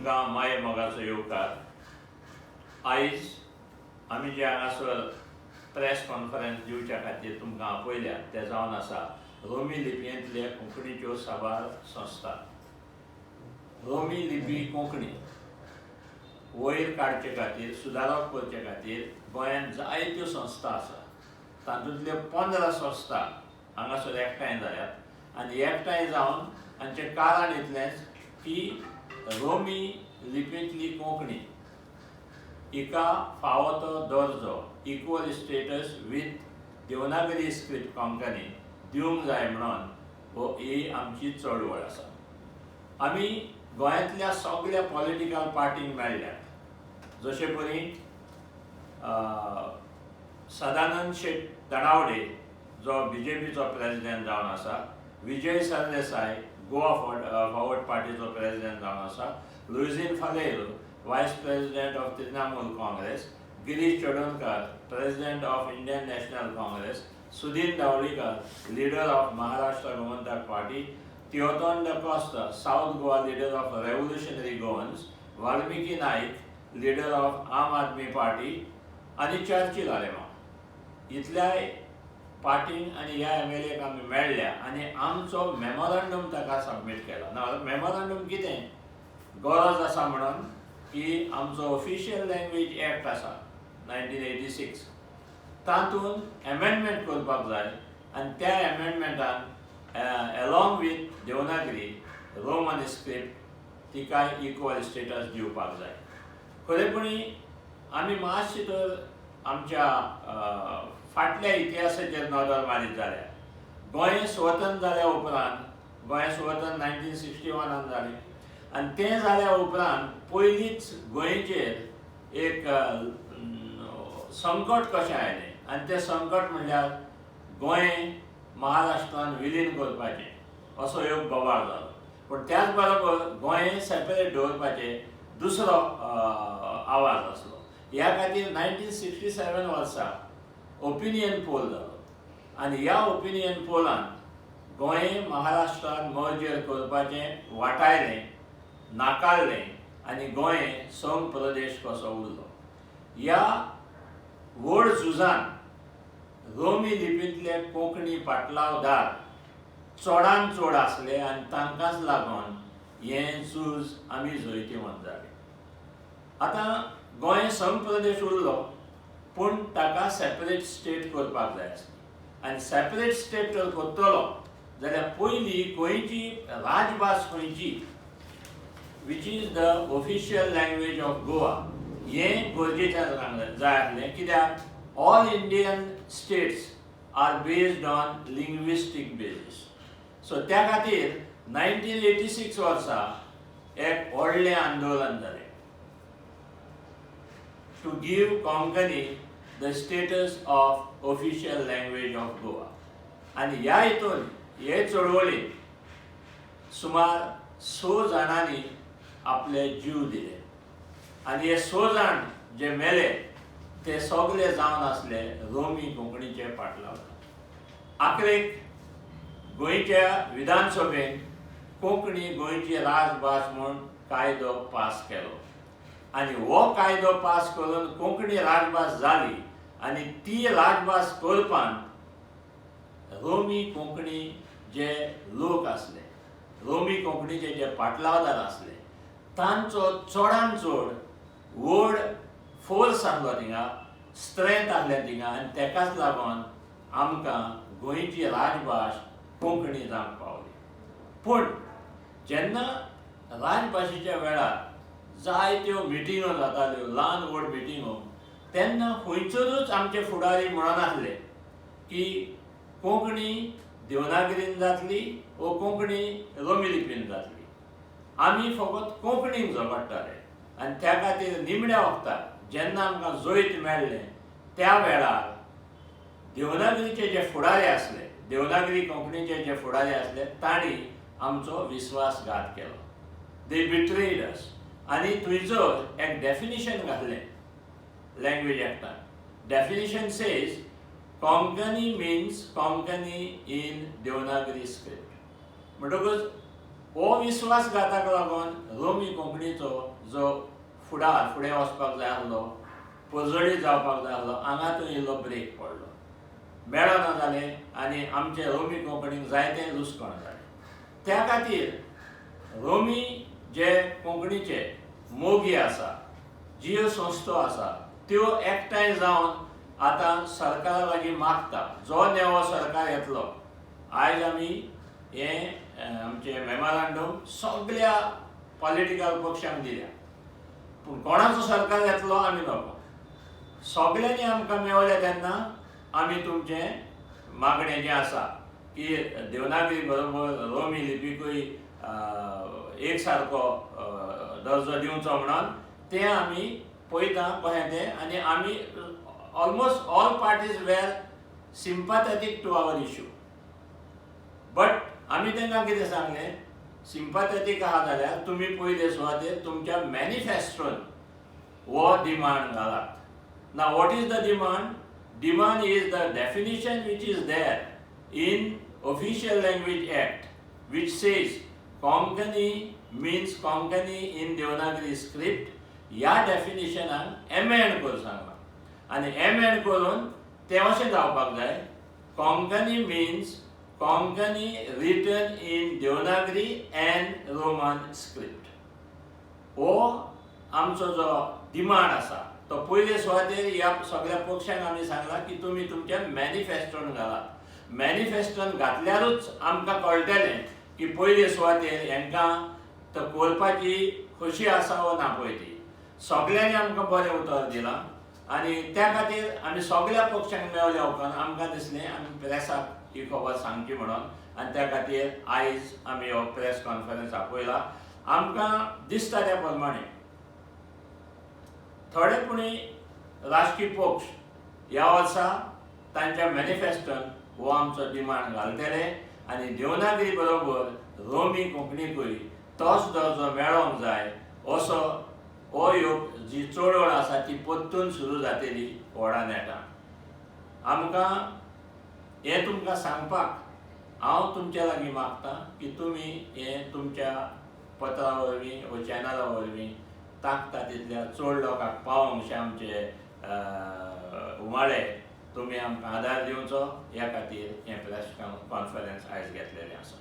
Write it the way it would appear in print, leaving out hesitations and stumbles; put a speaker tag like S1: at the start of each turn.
S1: तुमकां माये मोगाचो येवकार. आयज आमी जे हांगासर प्रेस कॉन्फरन्स दिवच्या खातीर तुमकां आपयल्या ते जावन आसा रोमी लिपयेंतले कोंकणीच्यो साबार संस्था. रोमी लिपी कोंकणी वयर काडचे खातीर, सुदारप करचे खातीर गोंयांत जायत्यो संस्था आसा. तातूंतल्यो 15 संस्था हांगासर एकठांय जाल्यात आनी एकठांय जावन हांचें कारण इतलेंच की रोमी लिपींतली कोंकणी हिका फावो तो दर्जो, equal status with Devanagari script Konkani दिवंक जाय म्हणून हो ही आमची चळवळ आसा. आमी गोंयांतल्या सगल्या पॉलिटिकल पार्टींक मेळ्ळ्यात, जशे परी सदानंद शेट तनावडे जो बीजेपीचो प्रेसिडेंट जावन आसा, विजय सरदेसाय गोवा फॉरवर्ड पार्टीचो प्रेसिडेंट जावन आसा, Luizinho Faleiro, Vice President of Trinamool Congress, Girish Chodankar, President of Indian National Congress, Sudin Dhavalikar, leader of Maharashtra Gomantak Party, Theoton D'Costa, South Goa leader of Revolutionary Goans, Valmiki Naik, leader of Aam Aadmi Party आनी चर्चिल आलेमांव. इतल्याय पार्टींक आनी ह्या एमएलएक आमी मेळ्ळ्या आनी आमचो memorandum ताका submit केला. ना मेमोरंडम कितें गरज आसा म्हणून की आमचो ऑफिशियल लँग्वेज एक्ट आसा 1986, तातूंत एमेंडमेंट करपाक जाय आनी त्या एमेंडमेंटान along with Devanagari Roman script तिकाय इक्वल स्टेटस दिवपाक जाय. खरेपणी आमी मातशी तर आमच्या फाटल्या इतिहासाचेर नदर मारीत जाल्यार गोंय स्वतंत्र जाल्या उपरांत, गोंय स्वतंत्र 1961 जालें आनी तें जाल्या उपरांत पयलींच गोंयचेर एक संकट कशें आयलें आनी तें संकट म्हणल्यार गोंय महाराष्ट्रान विलीन करपाचें असो एक बोवाळ जालो. पूण त्याच बरोबर गोंय सेपरेट दवरपाचें दुसरो आवाज आसलो. ह्या खातीर 1967 वर्सा ओपिनियन पोल जालो आनी ह्या ओपिनियन पोलान गोंय महाराष्ट्रान मर्जर करपाचें वाटायलें, नाकारलें आनी गोंय संघ प्रदेश कसो उरलो. ह्या व्हड झुजान रोमी लिपींतले कोंकणी पाटलावदार चडान चड आसले आनी तांकांच लागून हें झूज आमी जैतिवंत जाले. आतां गोंय संघ प्रदेश उरलो, पूण ताका सेपरेट स्टेट करपाक जाय आसली आनी सेपरेट स्टेट जर करतलो जाल्यार पयली गोंयची राजभास खंयची, which is the official language of Goa, हें गरजेचें जाय आसलें. कित्याक all Indian states are based on linguistic basis. So त्या खातीर 1986 वर्सा एक व्हडलें आंदोलन जालें to give Konkani the status of official language of Goa. आनी ह्या हितून हे चळवळीन सुमार स जाणांनी आपले जीव दिले आनी हे स जाण जे मेले ते सगळे जावन आसले रोमी कोंकणीचे पाटलावदार. आखरेक गोंयच्या विधानसभेन कोंकणी गोंयची राजभास म्हूण कायदो पास केलो आनी हो कायदो पास करून कोंकणी राजभास जाली. आनी ती राजभास करपान रोमी कोंकणी जे लोक आसले, रोमी कोंकणीचे जे पाटलावदार आसले, तांचो चडान चड व्हड फोर्स आसलो थिंगा, स्ट्रेंथ आसलें थिंगा आनी तेकाच लागून आमकां गोंयची राजभास कोंकणी जावंक पावली. पूण जेन्ना राजभाशेच्या वेळार जायत्यो मिटिंगो जाताल्यो, ल्हान व्हड मिटिंगो, तेन्ना खंयसरूच आमचे फुडारी म्हणनासले की कोंकणी देवनागरीन जातली वो कोंकणी रोमी लिपीन जातली. आमी फकत कोंकणीन झगडटाले आनी त्या खातीर निमण्या वखतार जेन्ना आमकां जैत मेळ्ळें त्या वेळार देवनागरीचे जे फुडारी आसले, देवनागरी कोंकणीचे जे फुडारी आसले, तांणी आमचो विस्वासघात केलो. They betrayed us. आनी थंयसर एक डेफिनिशन घातलें language एक्टान. Definition says Konkani means Konkani in Devanagari script. म्हणटकूच हो विस्वासघाताक लागून रोमी कोंकणीचो जो फुडार फुडें वचपाक जाय आसलो, पर्जळीत जावपाक जाय आसलो, हांगा थंय इल्लो ब्रेक पडलो, मेळना जालें आनी आमचे रोमी कोंकणीक जायतें लुसकण जालें. त्या खातीर रोमी जे कोंकणीचे मोगी आसा, ज्यो संस्थो आसा, त्यो एकठांय जावन आतां सरकारा लागीं मागता, जो नेवो सरकार येतलो. आयज आमी हें आमचें मेमोरांडम सगळ्या पॉलिटिकल पक्षांक दिल्या, पूण कोणाचो सरकार येतलो आमी नको. सगळ्यांनी आमकां मेवले तेन्ना आमी तुमचें मागणें जें आसा की देवनागरी बरोबर रोमी लिपीकूय एक सारको दर्जो दिवचो म्हणून, तें आमी पळयता कशें तें. आनी आमी almost all parties were sympathetic to our issue, but आमी तांकां कितें सांगलें, सिम्पथेटीक आहा जाल्यार तुमी पयले सुवातेर तुमच्या मॅनिफेस्टोन हो डिमांड घालात. Now, what is the demand? Demand is the definition which is there in Official Language Act, which says Konkani means Konkani in Devanagari script. ह्या डेफिनेशनाक एमेंड कर सांगलां आनी एमेंड करून तें अशें जावपाक जाय, Konkani means Konkani written in Devanagari and Roman script. हो आमचो जो डिमांड आसा तो पयले सुवातेर ह्या सगळ्या पक्षांक आमी सांगलां की तुमी तुमच्या मॅनिफेस्टोन घालात. मॅनिफेस्टोन घातल्यारूच आमकां कळटलें की पयले सुवातेर हेंकां तो करपाची खोशी आसा वो ना. पळय ती सगळ्यांनी आमकां बरें उतर दिलां आनी त्या खातीर आमी सगळ्या पक्षांक मेवल्या उपरांत आमकां दिसलें आमी प्रेसाक ही खबर सांगची म्हणून, आनी त्या खातीर आयज आमी हो प्रेस कॉन्फरन्स आपयला. आमकां दिसता त्या प्रमाणे थोडे पुणी राजकीय पक्ष ह्या वर्सा तांच्या मॅनिफेस्टोन हो आमचो डिमांड घालतले आनी देवनागरी बरोबर रोमी कोंकणीकूय तोच दर्जो मेळोंक जाय असो हो योग जी चळवळ आसा ती परतून सुरू जातली व्हडा नेटान. आमकां हें तुमकां सांगपाक हांव तुमच्या लागीं मागता की तुमी हें तुमच्या पत्रा वरवीं वा चॅनला वरवीं ताकता तितल्या चड लोकांक पावोवंक अशें आमचे उमाळे तुमी आमकां आदार दिवचो, ह्या खातीर हें प्रेस कॉन्फरन्स आयज घेतलेलें आसा.